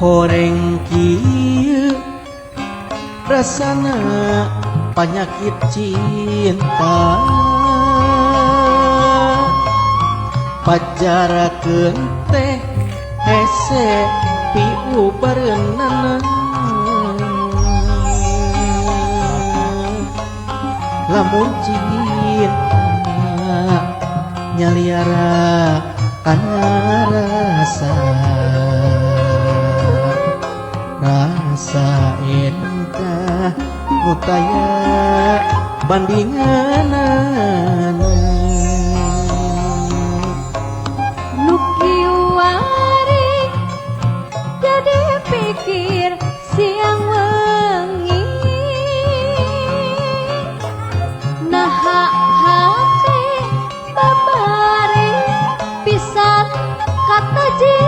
Horeng kieu rasana panyakit cinta, pajarakeun teh hese piubareunana. Lamun cinta nyaliara kana rasa, rasa endah nu taya bandinganana. Nu kiwari jadi pikir siang wengi, naha hate babari pisan kata.